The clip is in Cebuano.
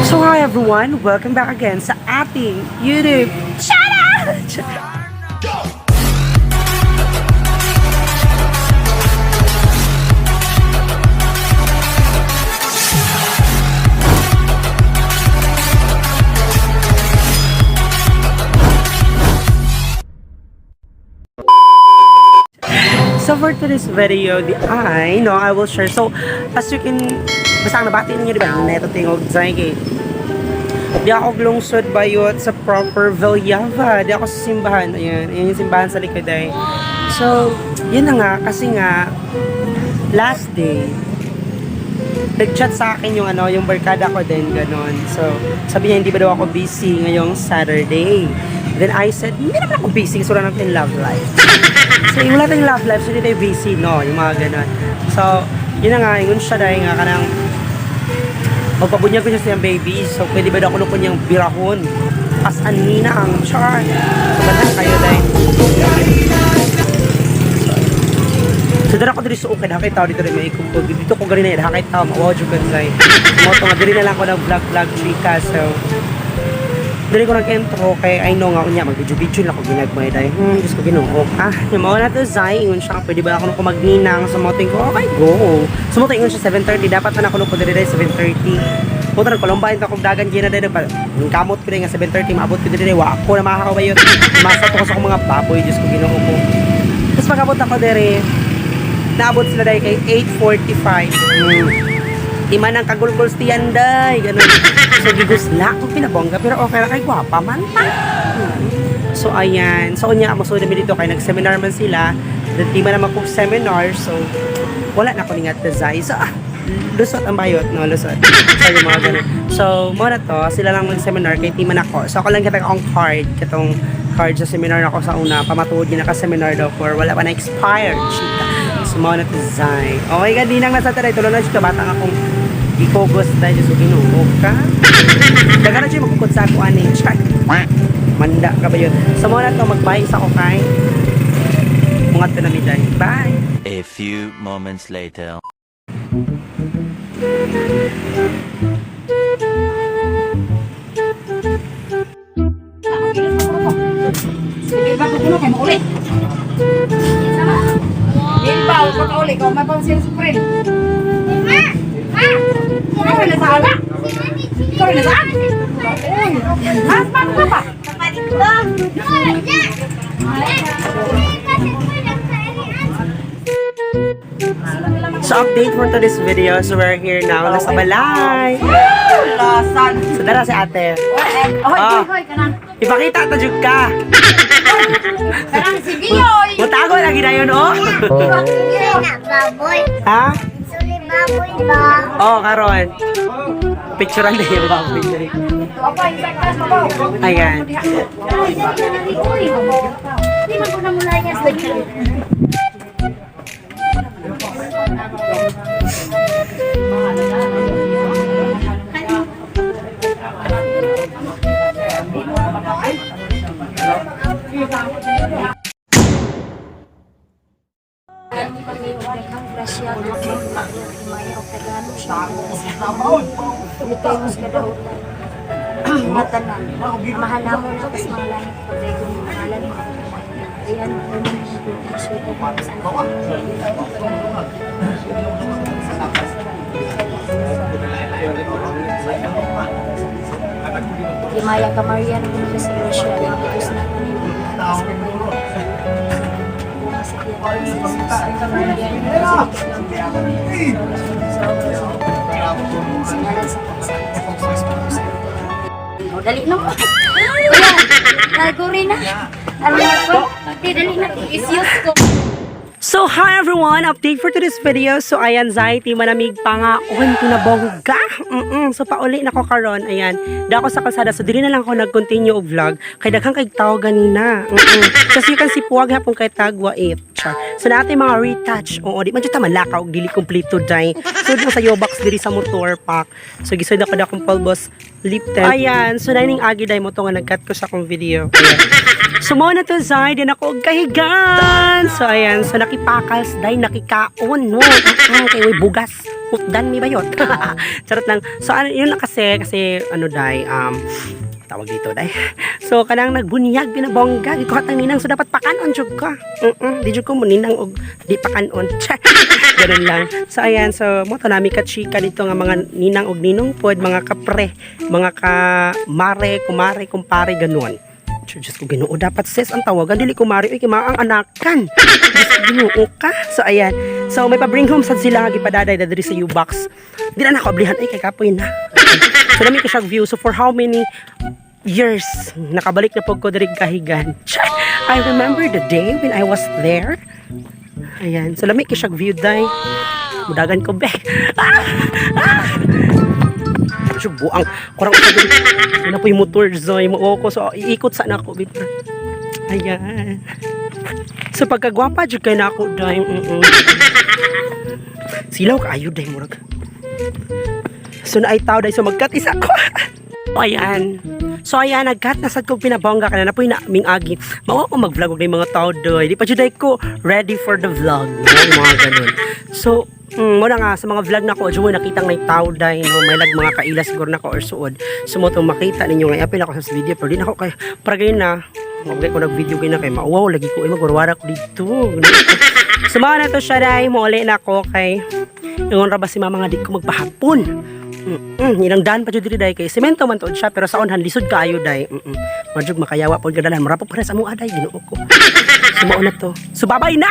So hi everyone! Welcome back again sa ating YouTube channel! So for today's video, the I no, I will share. So as you can, basta ang nabati ninyo, di ba? Neto tingog dyan kay di ako glungsod bayot sa proper Villava. Di ako sa simbahan. Ayan, ayan yung simbahan sa likod ay. So, yun na nga, kasi nga, last day, nag-chat sa akin yung ano, yung barkada ko din, ganon. So, sabi niya, hindi ba daw ako busy ngayong Saturday? Then I said, hindi naman ako busy kasi wala naman tayong love life. So, yung wala tayong love life, so hindi tayo busy, no? Yung mga ganon. So, yun na nga, ingon siya dahil nga kanang magpabunyag ko siya sa iyang baby. So, pwede ba daw ako nung niyang birahon? As anina ang char. So, bata kayo dahil. So, dara ko diri sa ukid, hakay tao dito rin may ikupog. Dito ko gani na hakay tao, mawaw jud kan say. Mo to nga diri na lang ko nag vlog vlog chika. So, diri ko nag-intro kay I know nga unya mag-video-video lang ko ginagmay dahil. Diyos ko Ginoo. Ah, yung mao na to Zai, ingon siya pwede ba ako nung magninang sa moting ko? Okay, go. So mo to ingon siya 7:30, dapat na ako nung diri dahil 7:30. Puta nag Columba ko dagan gina dahil pa. Kamot ko nga 7:30 maabot ko diri wa ako na makakabayot. Masa to ko sa akong mga baboy, Diyos ko Ginoo ko. Tapos pag-abot ako diri, naabot sila dahil kay 8:45. Ima nang kagulgul tiyan day. Ganun. So, gigusla ko pinabongga. Pero okay lang kay gwapa man ta. So, ayan. So, unya, mo so dito kay nag-seminar man sila. Then, di man naman kong seminar. So, wala na ko ningat design. So, lusot ang bayot, no? Lusot. So, yung mga ganun. So, mo na to, sila lang mag-seminar kay timan ako. So, ako lang kita akong card. Katong card sa seminar ako sa una. Pamatuod niya naka-seminar daw for wala pa na-expired. Chika. So, mo na to design. Oh my God, di nang nasa taray. Tulo na siya kabata nga akong ikogos tayo. So, ginuo ka. Daga na siya magkukod sa ako, ani. Char. Manda ka ba yun? So, mo na to, mag-bye sa ko kay. Mga to na miday. Bye! A few moments later. Sige ba kuno kay mauli. Dili ba ko kauli ko may pang sila friend. Ma! Ikaw rin nasa ala? Ikaw rin nasa ala? Uy! Ha? Paano ka pa? So, update for today's video. So, we're here now. Nasa balay. Lasan. So, dara si ate. Hoy, Ah. hoy, hoy, kanang. Ipakita ta jud ka. Kanang si Biyoy. Mutago lagi na yun, oh. Baboy. Ha? Suli baboy ba? Oh, karon. Picturean na yung baboy na yun. Apa yung sa mo? Ayan. Di man ko na mula niya sa Matanan. Amahan mo na kas mga langit pagdayon ng ngalan mo. Ayan, Himaya ka Maria na puno sa grasya ng Diyos na Oh, dali na mo. Kuya, naguri na. Ano na ko? Di, dali na. Isyos ko. So, hi everyone! Update for today's video. So, ayan, Zai, ti manamig pa nga. On, tinabongga. So, pauli na ko karon. Ayan, da ako sa kalsada. So, dili na lang ako nag-continue og vlog. Kay daghang kay tao ganina. Kasi you can see puwag hapon kay tagwa it. Char. So, natin mga retouch. Oo, di man jud ta malakaw og dili kompleto day. So, di sa yobox diri sa motor park. So, gisod ako na akong palbos lip tint. Ayan, so dining agi day mo to nga nag-cut ko sa akong video. Ayan. So, mo na to, Zai, din ako og kahigan. So, ayan. So, nakipakas, day, nakikaon, no. Kay way bugas. Utdan mi bayot. Charot lang. So ano, yun na kasi kasi ano day, tawag dito day. So kanang nagbunyag binabongga gikuhat ang ninang, so dapat pakanon jud ka. Di jud ko mo ninang og di pakanon. Char. Ganun lang. So ayan, so mo to nami ka chika dito nga mga ninang og ninong pod, mga kapre, mga ka mare, kumare, kumpare, ganun. Diyos ko Ginoo, dapat sis ang tawagan dili kumare, uy, kay ang anakan. Diyos ko Ginoo ka. So ayan. So may pa-bring home sad sila nga gipadaday diri sa U-Box. Di na nako ablihan ay kay kapoy na. So nami ko siya view. So for how many years nakabalik na pud ko diri kahigan. Char! I remember the day when I was there. Ayan. So lami kay siya view day. Mudagan ko be. Ah! Ah! Siya buang. Kurang ko diri. Wala po yung motor zoy mo ko. So iikot sa nako bitaw. Ayan. So pagkagwapa jud kay nako day. Silaw kaayo day murag. So naay tao day, so magkat isa ko. Ayan. So ayan, nagkat na sad kog pinabongga kana na po na ming agi. Mao ko mag-vlog og mga tao doy. Di pa jud ko ready for the vlog. No? Mga ganun. So, mo na nga sa mga vlog na ko, mo nakita may tao day, no, may lag mga kaila siguro na ko or suod. So mo tong makita ninyo nga apil ako sa video pero di na ako kay para gayon na. Mabigay ko nag-video kayo na kay mauwaw lagi ko ay magwarwara ko dito. So mga na to siya day, mo na ako kay ingon ra ba si mama nga di ko magpahapon. Ilang daan pa jud diri day kay semento man tuod siya pero sa unhan lisod kaayo day. Majug makayawa pod kadalan mura po para sa amo aday, Ginoo ko. So mao na to. So bye-bye na.